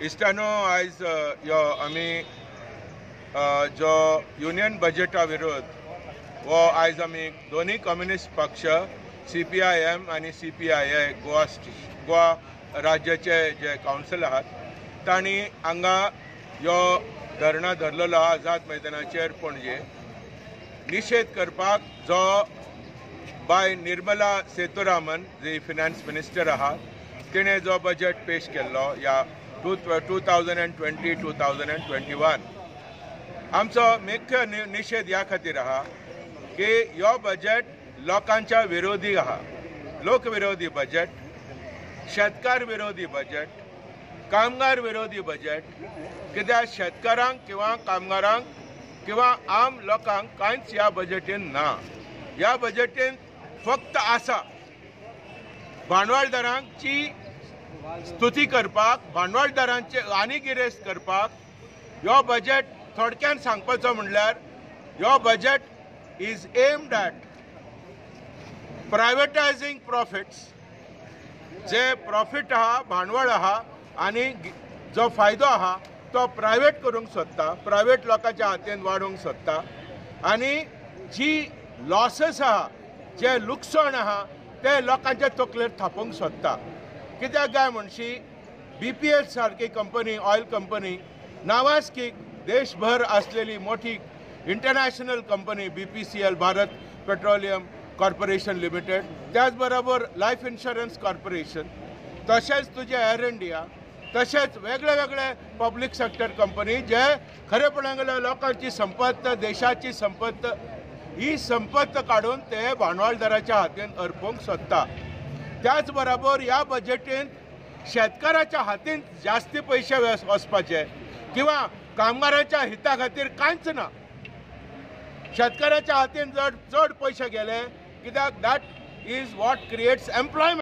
इश्टानो, आयज यो आमी जो युनियन बजेटा विरोध हो आयज आमी दोनूय कम्युनिस्ट पक्ष CPIM आनी CPI Goa Goa राज्याचे जे कावन्सिल आहात तांणी हांगा यो धरणा धरलेलो आहा आझाद मैदानाचेर पणजे निशेध करपाक जो बाय निर्मला सेतुरामन जी फिनान्स मिनिस्टर आहा तिणें जो बजेट पेश केल्लो ह्या 2020 2021 आमचो मुख्य निशेध ह्या खातीर आहा की हो बजेट लोकांच्या विरोधी आहा, लोकविरोधी बजेट, शेतकार विरोधी बजेट, कामगार विरोधी बजेट. कित्याक शेतकारांक किंवा कामगारांक किंवा आम लोकांक कांयच ह्या बजेटीन ना. ह्या बजेटीन फक्त आसा भांडवलदारांची स्तुती करपाक, भांडवलदारांचे आनी गिरेस्त करपाक. हो बजेट थोडक्यान सांगपाचो म्हणल्यार हो budget is aimed at privatising profits. J profit आहा, भांडवल आहा आनी जो फायदो आहा तो प्रायवेट करूंक सोदता, प्रायवेट लोकांच्या हातीन वाडोवंक सोदता. आनी जी लॉसेस आहा, जे लुकसाण आहा ते लोकांच्या तकलेर थापोवंक सोदता. कित्याक काय म्हणशी BPL सारकी कंपनी, ऑयल कंपनी नावाजकी देशभर आसलेली मोठी international company BPCL, Bharat petroleum corporation limited, त्याच बरोबर लायफ इन्शुरन्स कॉर्पोरेशन, तशेंच तुजें एअर इंडिया, तशेंच वेगळे वेगळे पब्लीक सेक्टर कंपनी जे खरेपणान गेल्यार लोकांची संपत्त, देशाची संपत्त, ही संपत्त काडून ते भांडवलदाराच्या हातीन अर्पोवंक सोदता. त्याच बरोबर ह्या बजेटीन शेतकाराच्या हातीन जास्ती पयशे वचपाचे किंवा कामगारांच्या हिता खातीर कांयच ना. शेतकाराच्या हातीन जर चड पयशे गेले कित्याक that is what creates employment.